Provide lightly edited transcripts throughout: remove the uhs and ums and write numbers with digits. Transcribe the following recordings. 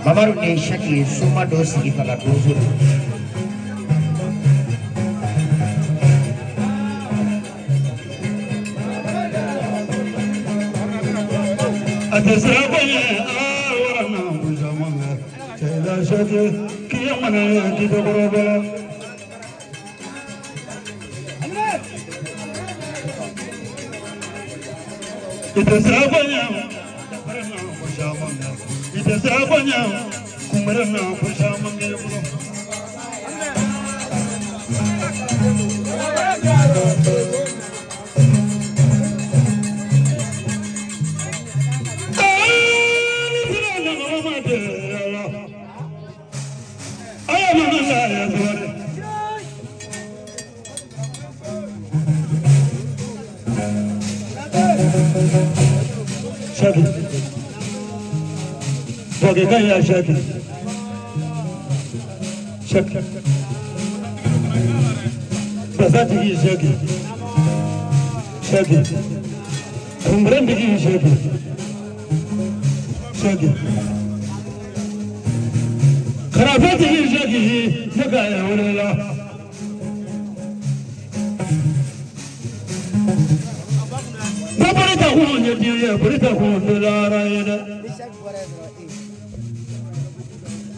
Mamadu ni Saki suma dɔ sigi faga donso don. A tɛ siran ko ɲɛ wara na musamman cɛ Saki k'i mana k'i tɛ kɔrɔbɔ la. I tɛ siran ko ɲɛ I tɛ siran ko ɲɛ kunbɛrɛ na ko caman b'i bolo. Shaki. Shaki kan ya Shaki. Shaki. Basatigi Shaki. Shaki. Kumbrandigi Shaki. Shaki. Karafatigi Shaki. Ne ka ya wele la.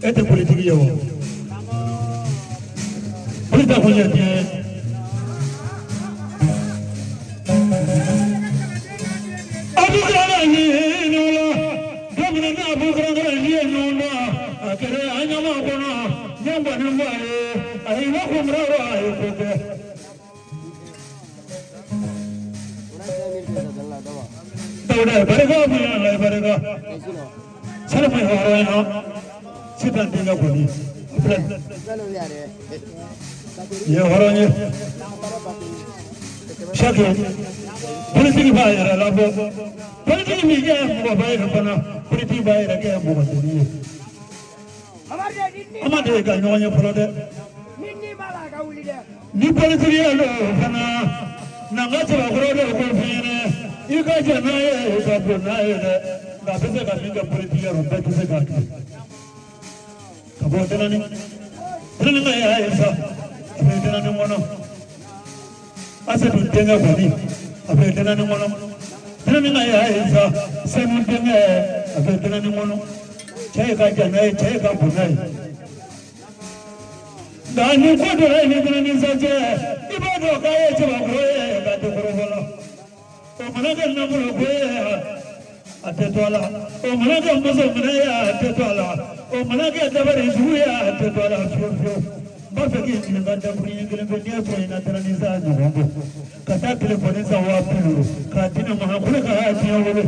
E tɛ politiki ye o polisi kun ye diɲɛ ye. Abukara ni nɔ la don min na abukara ni ye nɔ la a kɛra an ɲama kɔnɔ ɲɛ kɔni bɔ a ye a ye wa kunbɛrɛ a ye ko kɛ. Dawuda barika bonya la barika sani ma hɔrɔn ye sisan denkɛ kɔni filɛ nin ye hɔrɔn ye Saki politiki b'a yɛrɛ labɔ politiki min kɛ mɔgɔba ye fana politiki b'a yɛrɛ kɛ mɔgɔdenni ye an ma deli ka ɲɔgɔn ye fɔlɔ dɛ ni politiki ye don fana n'an ka cɛbakɔrɔ dɔw ko f'i ɲɛna i ka jɛ n'a ye i ka bon n'a ye dɛ nka a bɛ se ka min kɛ politiki yɔrɔ bɛɛ tɛ se k'a kɛ. Ka bɔ Tɛnɛni Tɛnɛni ka y'a ye sa a bɛ Tɛnɛni kɔnɔ Asetu denkɛ kɔni a bɛ Tɛnɛni kɔnɔ Tɛnɛni ka y'a ye sa Senu denkɛ a bɛ Tɛnɛni kɔnɔ cɛ ye ka jan n'a ye cɛ ye ka bon n'a ye nka ni ko dɔ ye ni Tɛnɛni sa cɛ i b'a dɔn k'a ye cɛbakɔrɔ ye k'a tɛ kɔrɔbɔ la o mana kɛ nafolo ko ye a tɛ to a la o mana kɛ muso minɛ ye a tɛ to a la o mana kɛ dabali jugu ye a tɛ to a la fiyewu fiyewu n b'a fɛ k'i ɲininka dakuruɲɛ kelen pe n'i y'a sɔrɔ i na Tɛnɛni sa ɲɔgɔn bɔ ka taa telefɔni san 50,000 k'a di ne ma ko ne ka diɲɛ wele.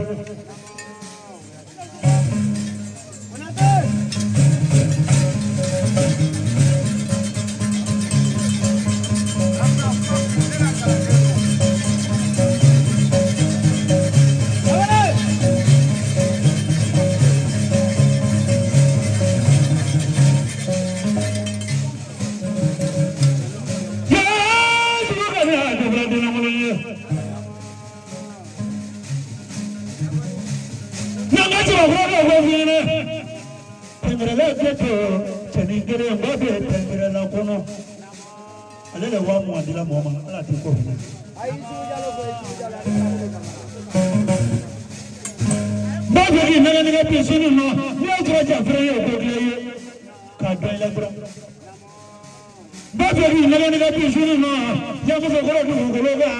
ko fiɲɛ tɛmɛrɛla tɛ to cɛnin kelen ba bɛ tɛmɛrɛla kɔnɔ ale de 20,000 dila mɔgɔ ma ala t'i kɔ fiɲɛ. B'a fɛ k'i nɛgɛ nɛgɛ pisini nɔ n'i y'a sɔrɔ jafere ye o ko dilan ye k'a dɔn i la dɔrɔn. B'a fɛ k'i nɛgɛ nɛgɛ pisini nɔ jamuso kɔrɔ dugukolo kan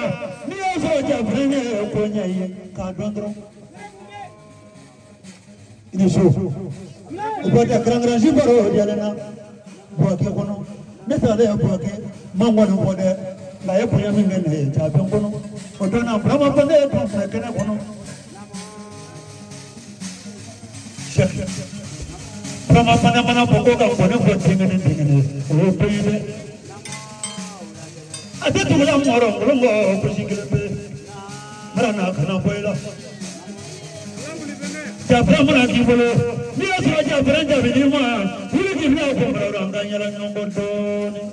n'i y'a sɔrɔ jafere ye o ko ɲɛ ye k'a dɔn dɔrɔn. I ni so o b'a kɛ kɛrɛnkɛrɛnsi baro jalen na Buwake kɔnɔ ne t'ale ye Buwake man kɔni fɔ dɛ nka a ye bonya min kɛ ne ye jafɛn kɔnɔ o don na Burama Bande ye tɔn filɛ kɛnɛ kɔnɔ. Burama Bande mana bɔ ko ka kɔni fɔ den kelen den kelen o y'o bɛɛ ye dɛ. A tɛ tugula mɔgɔ kolon kɔ gosi kelen pe mara n'a kana bɔ i la. Jafɛn mana k'i bolo n'i y'a sɔrɔ jafɛn jaabi n'i ma wuli k'i bila o kɔnɔ an ka yɛlɛ ɲɔgɔn kɔ dɔɔnin.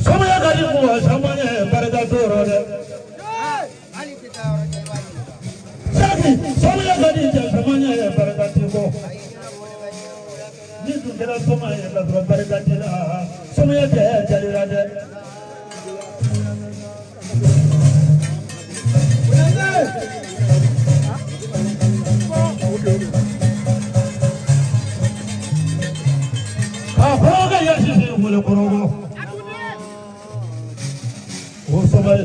Somaya ka di mɔgɔ caman ye barika t'o rɔ dɛ. Saki somaya ka di cɛ caman ye barika t'i kɔ. Ni dun kɛra soma ye ka sɔrɔ barika t'i la somaya tɛ jalira dɛ. K'a fɔ ka yasisi wele kɔrɔbɔ. O sabali.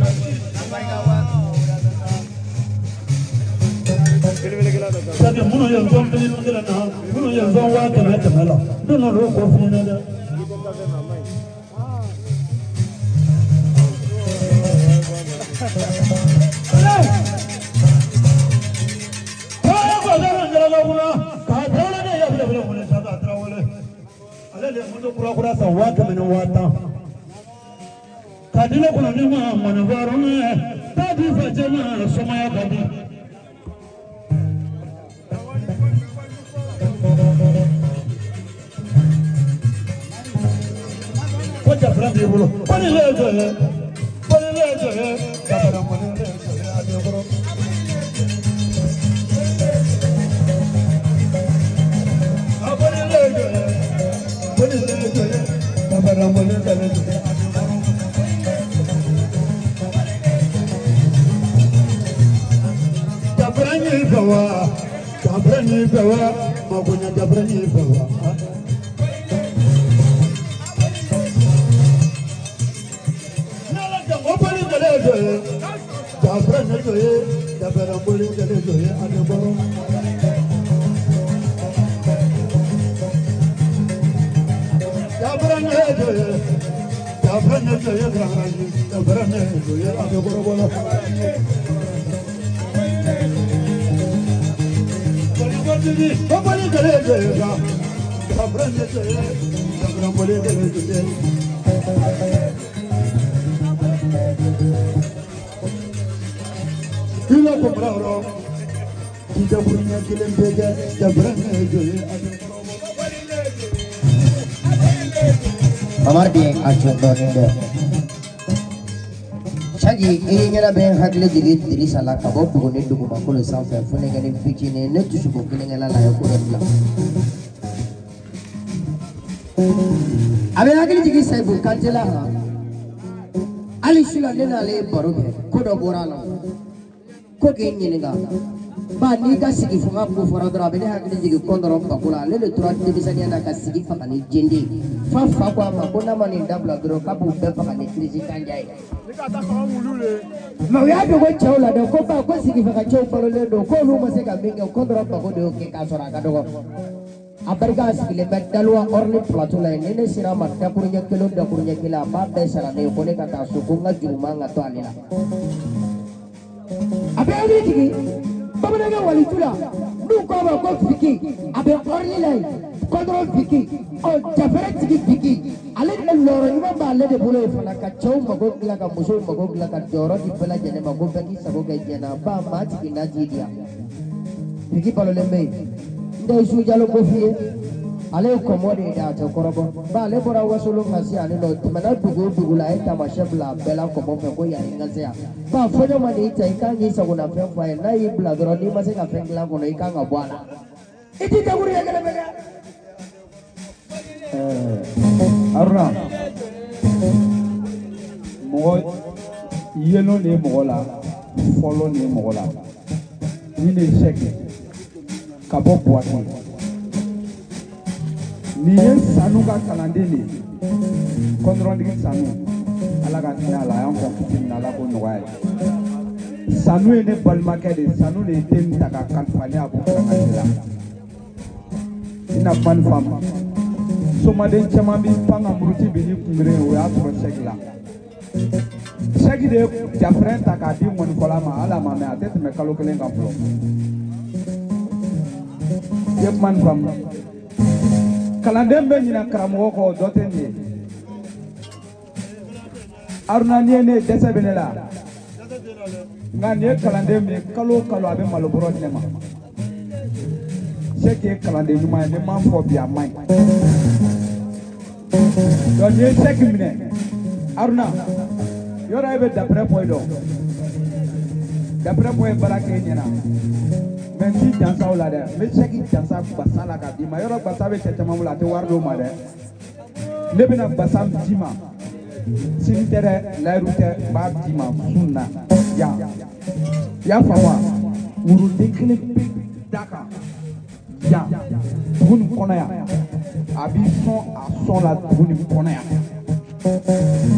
Sabi minnu ye nsɔn kelen kelen na minnu ye nsɔn 100 100 la ne nana o kɔ f'i ɲɛna dɛ. K'a tarawele ne y'a filɛ wele sa k'a tarawele ale de ye moto kura kura san 100 ni 10,000. Ka di ne kɔnɔ ne ma mɔnifɔrɔ mɛ taa di facɛ ma sumaya ka di. Ko jafɛn b'i bolo ko ni ne ye jɔ ye ko ni ne ye jɔ ye jafɛn ko ni ne ye jɔ ye a b'i kɔrɔ. A ko ni ne ye jɔ ye ko ni ne ye jɔ ye jafɛn ko ni ne ye jɔ ye a b'i kɔrɔ. Jafɛn y'i fɛ wa jafɛn y'i fɛ wa makoɲɛ jafɛn y'i fɛ wa. Jafɛn ne jɔ ye jafɛn boli ne jɔ ye a bɛ bɔ. Jafɛn ne jɔ ye jafɛn ne jɔ ye jafɛn ne jɔ ye a bɛ bɔ bɔ. Boli ne jɔ ye jafɛn ne jɔ ye jafɛn boli ne jɔ ye. Ila ko bravo ki jaburunya kelen bɛ kɛ jabra ne jɔ ye a bɛ Mamar den a jɔ dɔɔnin dɛ. Saki i ɲɛna bɛ n hakili jigin Dirisa la ka bɔ Buguni dugumakolo sanfɛ fo ne kɛ ni fitinin ne dusukun kelenkelen la a ye ko dɔ dilan. A bɛ hakili jigin Sayibu Kante la hali su la ne n'ale ye baro kɛ ko dɔ bɔra a la. Ko k'e ɲininka ba n'i ka sigi fanga ko fɔra dɔrɔn a bɛ ne hakili jigin kɔndɔrɔn bako la ale de tora denmisɛnninya na ka sigi faga ni jende fa fa ko a ma ko n'a ma nin dabila dɔrɔn k'a b'u bɛɛ faga ni kirisi kanja ye. Mɛ u y'a dogo cɛw la dɛ ko ba ko sigi faga cɛw balolen don k'olu ma se ka min kɛ kɔndɔrɔn bako de y'o kɛ k'a sɔrɔ a ka dɔgɔ. A barika sigilen bɛ Daluwa Orly Plateau la yen ni ne sera a ma dakuruɲɛ kelen o dakuruɲɛ kelen a b'a bɛɛ sara ne ye ko ne ka taa so ko n ka juru man ka to ale la. A bɛ hakili jigin bamanankɛ waliju la n'u k'a ma ko Fiki a bɛ Orly la yen Kɔdɔrɔ Viki ɔ jafɛrɛ tigi Viki ale de lɔrɔ ɲuman b'ale de bolo yen fana ka cɛw mago dilan ka musow mago dilan ka jɔyɔrɔ di bɛɛ lajɛlen ma ko bɛɛ k'i sago kɛ diɲɛ na ba maa tigi n'a t'i diya Viki balolen bɛ yen n tɛ Isu Jalo ko f'i ye ale ye kɔmɔ de ye dɛ a tɛ kɔrɔbɔ ba ale bɔra wasolon ka se yan nɔ tɛmɛna dugu o dugu la a ye taamasiyɛn bila a bɛɛ la kɔmɔ fɛ ko yanni n ka se yan ba fɔɲɔ ma n'i ta i kan k'i sagonafɛn fɔ a ye n'a y'i bila dɔrɔn n'i ma se ka fɛn dilan kɔnɔ i kan ka bɔ a la i t'i daburu ye kɛnɛ bɛ kɛ. Haruna mɔgɔ yelon de ye mɔgɔ la fɔlɔ de ye mɔgɔ la ni de ye sɛki ka bɔ Buwake nin ye Sanu ka kalanden de ye kɔndɔrɔntigi Sanu ala ka hinɛ a la a y'an kɔn fitinin na ala k'o nɔgɔya ye Sanu ye ne balimakɛ de ye Sanu de ye den ta ka kalifa ne Abu Karamasi la i na kuma nin faamu somaden caman b'i pan ka muruti bin ni kunbere ye o y'a sɔrɔ sɛki la sɛki de ye jafɛrɛn ta k'a di mɔnifɔla ma hali a ma mɛn a tɛ tɛmɛ kalo kelen kan fɔlɔ i ye kuma nin faamu kalanden bɛ ɲinɛ karamɔgɔ kɔ o dɔ tɛ nin ye Haruna n'i ye ne ye dɛsɛ bɛ ne la nka nin ye kalanden min ye kalo o kalo a bɛ malo bɔrɔ di ne ma sɛki ye kalanden ɲuman ye ne m'a fɔ bi a man ɲi donc n'i ye sɛki minɛ Haruna yɔrɔ e bɛ dapɛrɛ pɔyi dɔn dapɛrɛ pɔyi baara kɛ e ɲɛna mɛ n t'i jansa o la dɛ n bɛ sɛki jansa basa la k'a d'i ma yɔrɔ basa bɛ cɛ caman bolo a tɛ wari d'o ma dɛ ne bɛna basa min d'i ma sini tɛ dɛ layiru tɛ n b'a d'i ma sun na yan i y'a faamu wa woroden kelen bɛ da kan yan dugu nin kɔnɔ yan a b'i sɔn a sɔn la dugu nin kɔnɔ yan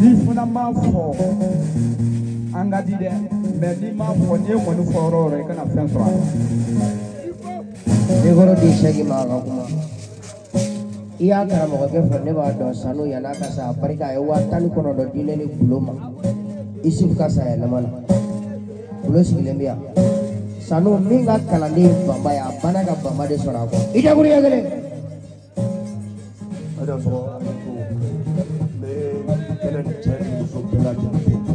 n'i fana m'a fɔ an ka di dɛ mɛ n'i m'a fɔ n'i ye ŋɔni fɔ yɔrɔ o yɔrɔ i kana fɛn sɔrɔ a la. N'i kɔrɔ di sɛki ma a ka kuma i y'a karamɔgɔkɛ fɔ ne b'a dɔn Sanu yann'a ka sa a barika a ye 19 di ne ni Bulo ma Isufu ka sa yɛlɛma la Bulo sigilen bɛ yan Sanu min ka kalanden ye Banba ye a banna ka Banba de sɔrɔ a kɔ i jakuruya kelen. A y'a sɔrɔ a bɛ to n bɛ kɛnɛ ni cɛ ni muso bɛɛ lajɛlen fo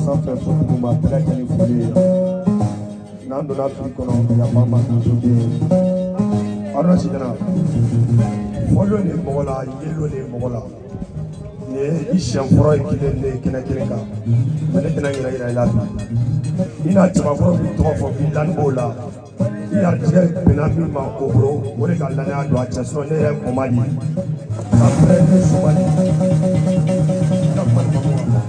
sanfɛ fo duguma bɛɛ lajɛlen folen ye n'an donna fili kɔnɔ yafa ma muso den Haruna Sidana fɔlɔ de ye mɔgɔ la yelon de ye mɔgɔ la nin ye i siɲɛ fɔlɔ ye kelen ne ye kɛnɛ kelen kan mɛ ne tɛna ɲinɛ yira i la bi i n'a cɛbakɔrɔ b'i tɔgɔ fɔ k'i lani b'o la i garijɛgɛ bɛnna min ma o bolo o de ka lanaya don a cɛ sinɔn ne yɛrɛ kɔma de ye ka fɛrɛ ne soma de i ka kuma nin faamu wa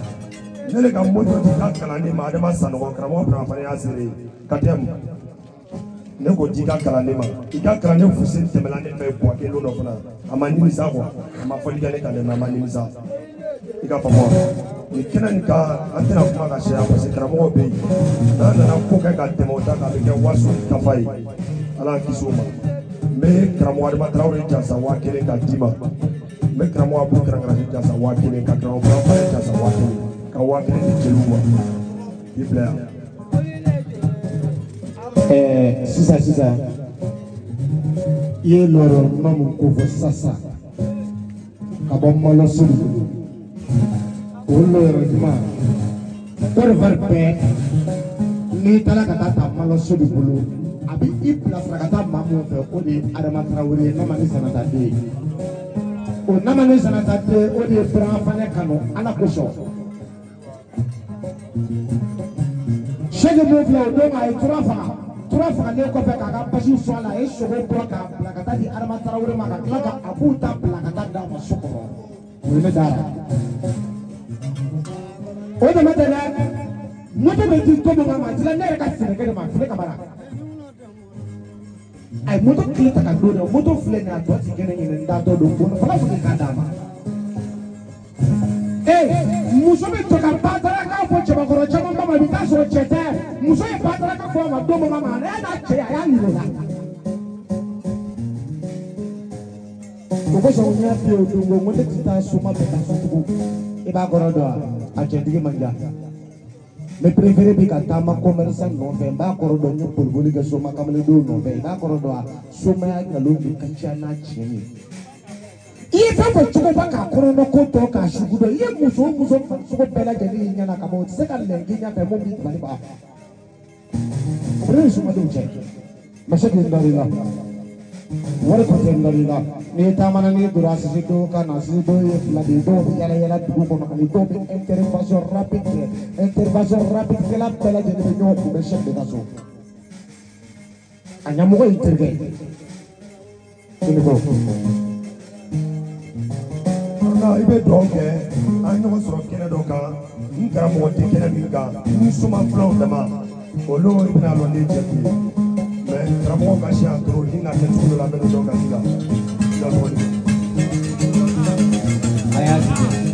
ne de ka moto di ka kalanden ma Adama Sanɔgɔ karamɔgɔ Burama fana y'a seere ye ka tɛmɛ ne ko di ka kalanden ma i ka kalanden Fuseni tɛmɛna ne fɛ Buwake don dɔ fana a ma nimisa kuwa a ma fɔli kɛ ne kan dɛ mɛ a ma nimisa i ka faamu wa nin kɛnɛ nin kan an tɛna kuma ka caya parce que karamɔgɔw bɛ yen n'an nana ko kɛ ka tɛmɛ o ta kan a bɛ kɛ waso ni kafa ye ala k'an kisi o ma n bɛ karamɔgɔ Adama Tarawele jansa 1000 ka d'i ma n bɛ karamɔgɔ Abu Karankarasi jansa 1000 ka karamɔgɔ Burama Fane jansa 1000 ka 1000 di jeliw ma k'i bila yan. Sisan sisan i ye lɔrɔ ɲuman mun ko fɔ sisan ka bɔ Malɔso bolo o lɔrɔ ɲuman Kɔdiwari bɛɛ n'i taara ka taa ta Malɔso de bolo a bɛ i bilasira ka taa maa mun fɛ o de ye Adama Tarawele ye Namani Sanata den ye o Namani Sanata den o de ye Burama Fanɛ kanu ala kosɔn. Sɛki mun filɛ o don a ye tura faga tura fagalen kɔfɛ k'a ka basi sɔn a la a ye sogo bɔ k'a bila ka taa di Adama Tarawele ma ka tila ka a b'u ta bila ka taa d'a ma so kɔnɔ o ye ne da la o dama tɛ dɛ moto bɛ di ko min ma a dila ne yɛrɛ ka sɛnɛkɛ de ma File Kamara a ye moto tile ta ka don dɛ moto filɛ nin ye a tɔ ti kɛnɛ ɲinɛ n datɔ don bon fana fɔ k'a d'a ma. Muso bɛ to ka bataraka fɔ cɛbakɔrɔ caman ma i bɛ taa sɔrɔ cɛ tɛ muso ye bataraka fɔ a ma don min ma a y'a n'a cɛ ye a y'a ɲininka la. O kosɔn n y'a f'i ye o don ko ne tɛ taa soma bɛɛ ka so tugun i b'a kɔrɔ dɔn wa a cɛntigi man ca. Ne préféré bi ka taama commerçant nɔfɛ n b'a kɔrɔ dɔn n ye boliboli kɛ soma kamaledenw nɔfɛ i b'a kɔrɔ dɔn a somaya nkalon de ka ca n'a tiɲɛ ye. I ye fɛn fɛn cogo ba k'a kɔnɔna ko tɔ k'a sugu dɔn i ye muso o muso farisogo bɛɛ lajɛlen y'i ɲɛna ka ban o tɛ se ka lɛn k'i ɲɛfɛ mun b'i dabali ban. O de ye somadenw cɛ. Mɛ se k'i dar'i la. Wari ko tɛ n dar'i la. N'i taamana n'i donna sisi dɔw ka na sisi dɔw ye fila de ye dɔw bɛ yala yala dugu kɔnɔ ani dɔw bɛ intervention rapide kɛ intervention rapide kɛla bɛɛ lajɛlen bɛ ɲɔgɔn kunbɛn chef de ka so. A ɲɛmɔgɔ y'i terikɛ ye. I ni ko. I bɛ dugawu kɛ an ɲɔgɔn sɔrɔ kɛnɛ dɔ kan n karamɔgɔ tɛ kɛnɛ min kan n soma filaw dama olu i bɛna lɔn ne jɛ ye mɛ karamɔgɔ ka si yan toro ni n'a kɛ cogo dɔ la n bɛ dɔ kasi la i ka tɔgɔ di. A y'a di.